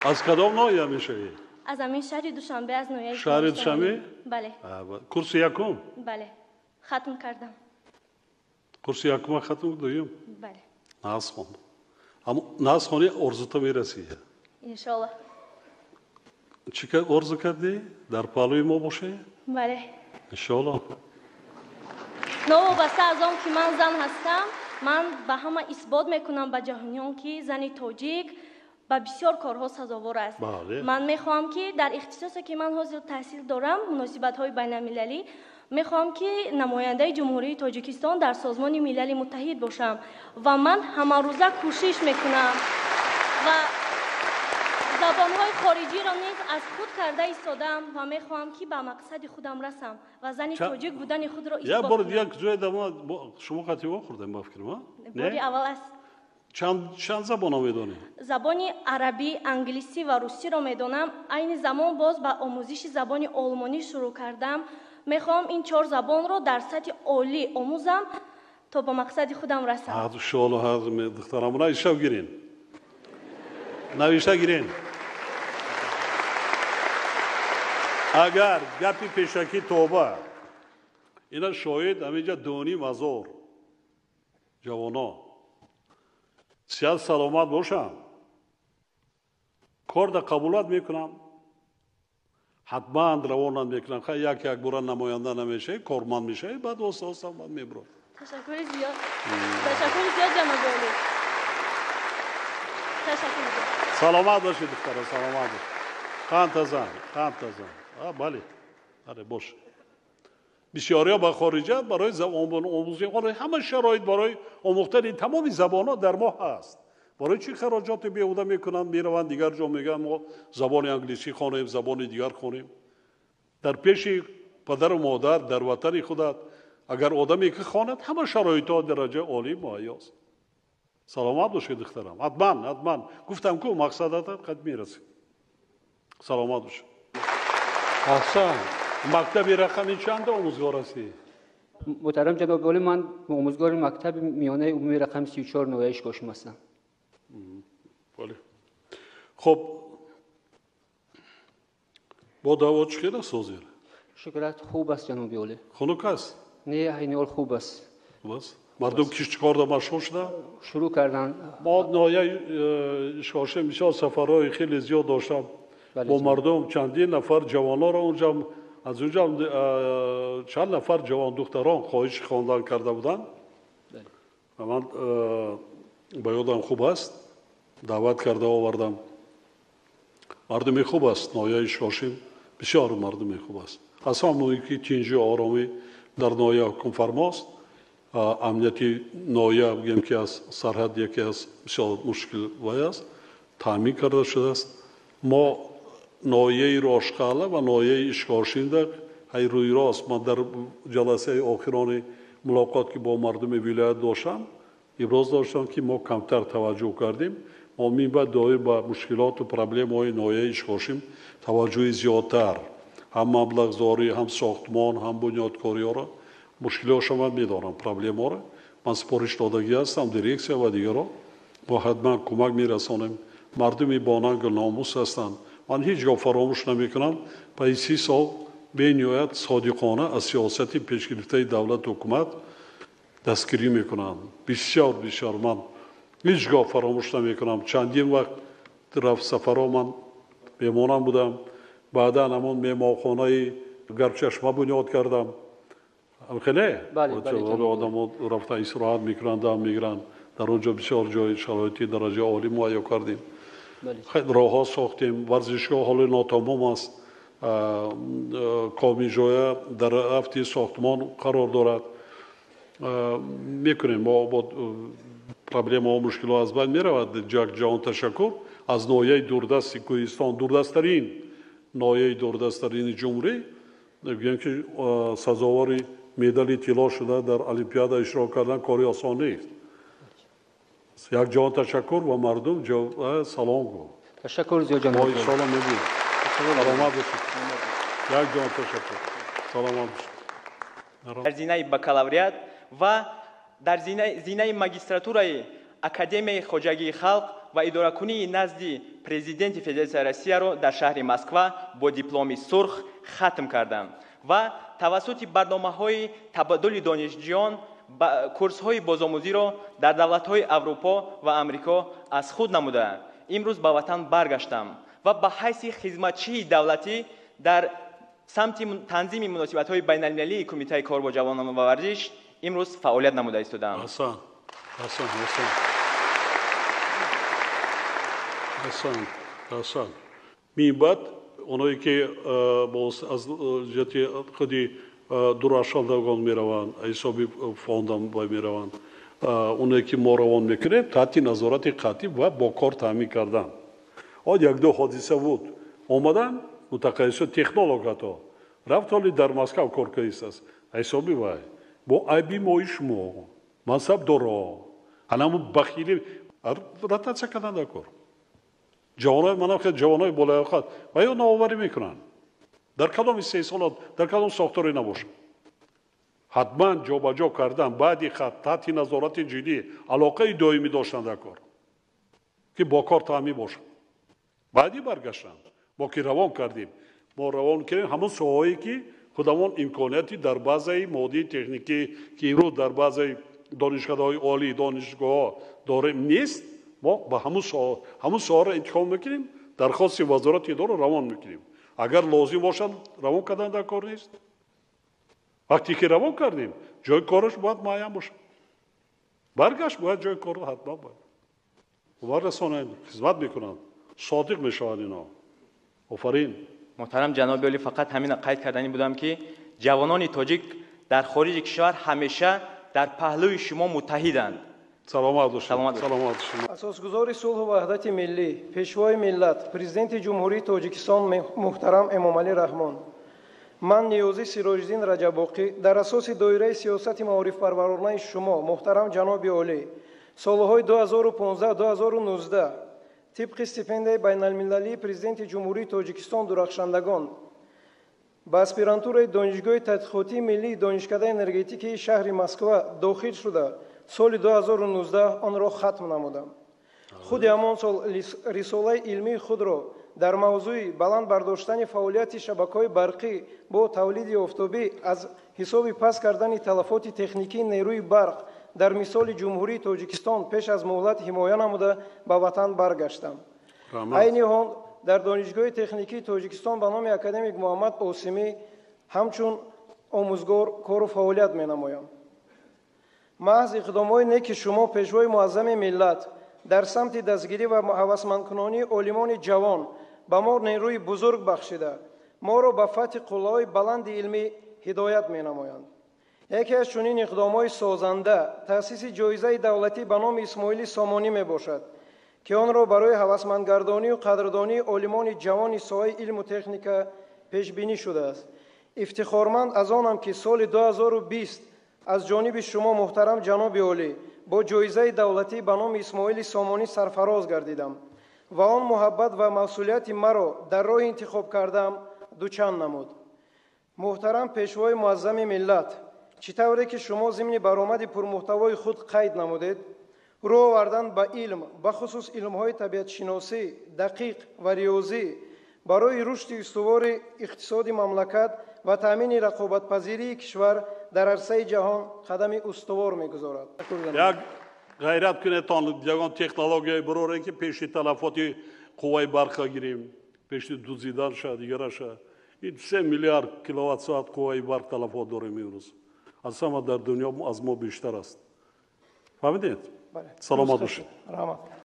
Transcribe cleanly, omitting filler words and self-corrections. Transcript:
Аз кадом ноҳия мешавӣ? Аз ҳамин шаҳри Душанбе, аз ноҳияи шаҳри Душанбе? Бале. Курси якум? Бале, хатм кардам. Курси якума хатм, дуюм? Бале. Нағз хон. Аммо нағз хони, орзута мерасӣ. Иншоалло. Чӣ орзу кардӣ? Дар паҳлӯи мо бошӣ? Бале. Иншоалло. Новобаста аз он ки ман зан ҳастам, ман ба ҳама исбот мекунам, ба ҷаҳониён, ки зани тоҷик ба бисёр корҳо сазовор аст. Ман мехоҳам, ки дар ихтисосе, ки ман ҳозир таҳсил дорам, муносибатҳои байналмилалӣ, мехоҳам, ки намояндаи Ҷумҳурии Тоҷикистон дар Созмони Милали Муттаҳид бошам ва ман ҳамарӯза кӯшиш мекунам ва забонҳои хориҷиро низ аз худ карда истодаам ва мехоҳам, ки ба мақсади худам расам ва зани тоҷик будани худро исбот. Як бор як ҷое шумо қатъи вохӯрдем, ба фикрам. Бори аввал аст. Чанд забонро медонӣ? Забони арабӣ, англисӣ ва русиро медонам. Айни замон боз ба омӯзиши забони олмонӣ шурӯъ кардам. Мехоҳам ин чор забонро дар сатҳи олӣ омӯзам, то ба мақсади худам расам. Иншоалло. Духтарам, навишта гирен, навишта гирен. Агар гапи пешакӣ тоба, ина шоҳид ҳаминҷа доним ҳазор ҷавоно сиҳат саломат бошам, кор да қабулат мекунам, ҳатман равонат мекунам. Хай, як як бора намоянда намешавӣ, корманд мешавӣ, баъд оста оста баъд мебурад. Ташаккури зиёд, ташаккури зиёд, ҷаноби олӣ, ташаккури зиёд. Саломат бошед, духтара, саломат бош. Қандтазан, қандтазан. Бале, бале, бош. Бисёриҳо ба хориҷа барои омӯзӣ. Ҳама шароит барои омӯхтани тамоми забонҳо дар мо ҳаст. Барои чӣ хароҷоти беҳуда мекунанд, мераванд дигар ҷо, мегӯянд, мо забони англисӣ хонем, забони дигар хонем? Дар пеши падару модар, дар ватани худат, агар одаме ки хонад, ҳама шароитҳо дараҷаи олӣ муҳайёст. Саломат бошед, духтарам. Ҳатман, ҳатман, гуфтам ку, мақсадатат қад мерасӣ. Саломат бошед. Аҳсан. Мактаби рақами чанд омӯзгор ҳастӣ? Муҳтарам ҷаноби олӣ, ман омӯзгори мактаби миёнаи умумии рақами 34 ноҳияи Ишкошим ҳастам. Бале, хуб, бо ҳаво чӣ хел аст ҳозир? Шукрат, хуб аст, ҷаноби олӣ. Хунук аст? Не, айни ҳол хуб аст. Хуб аст. Мардум киштикорда машғул шуда? Шурӯъ карданд. Мо ноҳияи Ишкошим бисёр сафарҳои хеле зиёд доштам бо мардум, чандин нафар ҷавонҳоро унҷа, аз унҷа чанд нафар ҷавондухтарон хоҳиши хондан карда буданд ва ман ба ёдам хуб аст, даъват карда овардам. Мардуми хуб аст ноҳияи Ишкошим, бисёр мардуми хуб аст. Аз ҳама муҳим, ки тинҷу оромӣ дар ноҳия ҳукмфармост. Амнияти ноҳия, бигем, ки аз сарҳад яке аз бисёр мушкил вай аст, таъмин карда шудааст. Мо ноҳияи Рошқалъа ва ноҳияи Ишкошимда ҳай рӯи рост, ман дар ҷаласаи охирони мулоқот, ки бо мардуми вилоят доштам, иброз доштам, ки мо камтар таваҷҷӯҳ кардем. Мо минбаъд доир ба мушкилоту проблемаҳои ноҳияи Ишкошим таваҷҷӯҳи зиёдтар, ҳам маблағзорӣ, ҳам сохтмон, ҳам бунёдкориҳоро, мушкилиҳошо ман медонам, проблемаҳоро ман супориш додагӣ ҳастам дирексия ва дигарро, мо ҳатман кӯмак мерасонем. Мардуми бонангу номус ҳастанд. Ман ҳеҷ гоҳ фаромӯш намекунам, пайи 30 сол бениҳоят содиқона аз сиёсати пешгирифтаи давлату ҳукумат дастгирӣ мекунанд. Бисёр, бисёр, ман ҳеҷ гоҳ фаромӯш намекунам. Чандин вақт рафт сафарҳо, ман меҳмонам будам, баъдан ҳамон меҳмонхонаи Гарчашма бунёд кардам. Хеле одамо рафта истироҳат мекунанд, дам мегиранд дар он ҷо. Бисёр ҷои шароити дараҷаи олӣ муҳайё кардем, роҳҳо сохтем, варзишгоҳ ҳоло нотамом аст, комиҷоя дар рафти сохтмон қарор дорад. Мекунем мо, бо проблемаҳо, мушкилҳо аз байн меравад. Ҷаҳон ташаккур, аз ноҳияи дурдасти кӯҳистон, дурдасттарин ноҳияи, дурдасттарини ҷумҳурӣ, гӯем, ки сазовори медали тилло шуда, дар олимпиада иштирок кардан кори осон нест. Як ҷаҳон ташаккур ва мардум салом гӯ. Ташаккур зиёд, ҷаноб. Мо иншоалло мебинем. Саломат бошед. Як ҷаҳон ташаккур, саломат бошед. Дар зинаи бакалавриат ва дар зинаи магистратураи Академияи хоҷагии халқ ва идоракунии назди Президенти Федератсияи Россияро дар шаҳри Москва бо дипломи сурх хатм кардам ва тавассути барномаҳои табодули донишҷӯён курсҳои бозомӯзиро дар давлатҳои Аврупо ва Амрико аз худ намуда, имрӯз ба ватан баргаштам ва ба ҳайси хизматчии давлатӣ дар самти танзими муносибатҳои байналмилалии Кумитаи кор бо ҷавонон ва варзиш имрӯз фаъолият намуда истодаам. Аҳсан, аҳсан, аҳсан, аҳсан, аҳсан. Минбаъд оное ки боз аз ҷиҳати худи дурахшандагон мераванд, ҳисоби фондам мераванд, оное ки мо равон мекунем, таҳти назорати қатъӣ ва бо кор таъмин кардан. Од як-ду ҳодиса буд. Омадан мутақассисо технолог ҳатто рафт, ҳоли дар Москав кор кардааст. Ҳисоби вай бо айби мои шумо мансабдоро анаму бахили ротатсия кардан дар кор. Ҷавонои манам хеле ҷавонои болаёқат ва ё навоварӣ мекунанд. Дар кадом истеҳсолот, дар кадом сохторе набошад. Ҳатман ҷобаҷо кардан баъди хат таҳти назорати ҷиддӣ, алоқаи доимӣ доштан дар кор, ки бо кор таъмин бошад. Баъди баргаштан мо ки равон кардем, мо равон кардем ҳамон соҳаҳое ки худамон имконияти дар базаи моддии техникӣ, ки имрӯз дар базаи донишкадаҳои олӣ, донишгоҳҳо дорем, нест. Мо ба ҳамон соҳаро интихоб мекунем, дархости вазорати идоро равон мекунем. Агар лозим бошад, равон кардан дар кор нест. Вақте ки равон кардем, ҷои кораш бояд муайян бошад. Баргашт бояд ҷои корро ҳатман бояд баррасонанд, хизмат мекунанд, содиқ мешаванд ино. Офарин. Муҳтарам ҷаноби олӣ, фақат ҳамина қайд кардани будам ки ҷавонони тоҷик дар хориҷи кишвар ҳамеша дар паҳлӯи шумо муттаҳиданд. Саломат бошед. Саломат бошед. Асосгузори сулҳу ваҳдати миллӣ, пешвои миллат, президенти Ҷумҳурии Тоҷикистон муҳтарам Эмомалӣ Раҳмон, ман Ниёзӣ Сироҷиддин Раҷабоқӣ дар асоси доираи сиёсати маорифпарваронаи шумо муҳтарам ҷаноби олӣ солҳои 2015-2019 тибқи стипендияи байналмилалии президенти Ҷумҳурии Тоҷикистон дурахшандагон ба аспирантураи Донишгоҳи тадқиқотии миллии Донишкадаи энергетикии шаҳри Москва дохил шуда, соли 2019 онро хатм намудам. Худи ҳамон сол рисолаи илмии худро дар мавзӯи баланд бардоштани фаъолияти шабакаҳои барқӣ бо тавлиди офтобӣ аз ҳисоби паст кардани талафоти техникии нерӯи барқ дар мисоли Ҷумҳурии Тоҷикистон пеш аз муҳлат ҳимоя намуда ба ватан баргаштам. Айни ҳол дар Донишгоҳи техникии Тоҷикистон ба номи академик Муҳаммад Осимӣ ҳамчун омӯзгор кору фаъолият менамоям. Маҳз иқдомҳои неки шумо, пешвои муаззами миллат, дар самти дастгирӣ ва ҳавасмандкунонии олимони ҷавон ба мо нерӯи бузург бахшида, моро ба фатҳи қуллаҳои баланди илмӣ ҳидоят менамоянд. Яке аз чунин иқдомҳои созанда таъсиси ҷоизаи давлатӣ ба номи Исмоили Сомонӣ мебошад, ки онро барои ҳавасмандгардонию қадрдонии олимони ҷавони соҳаи илму техника пешбинӣ шудааст. Ифтихорманд аз онам, ки соли 2020 аз ҷониби шумо муҳтарам ҷаноби олӣ бо ҷоизаи давлатӣ ба номи Исмоили Сомонӣ сарфароз гардидам ва он муҳаббат ва масъулияти маро дар роҳи интихоб кардаам дучанд намуд. Муҳтарам пешвои муаззами миллат, чӣ тавре ки шумо зимни баромади пурмуҳтавои худ қайд намудед, рӯ овардан ба илм, бахусус илмҳои табиатшиносӣ, дақиқ ва риёзӣ барои рушди устувори иқтисоди мамлакат ва таъмини рақобатпазирии кишвар дар арсаи ҷаҳон қадами устувор мегузорад. Як ғайрат кунедтон, ягон технологияе бурорем, ки пеши талафоти қувваи барқа гирем, пеши дузиданша, дигараша. Ин 3 миллиард киловатт-соат қувваи барқ талафот дорем имрӯз. Аз ҳама дар дунё аз мо бештар аст. Фаҳмидед? Саломат бошед. Раҳмат.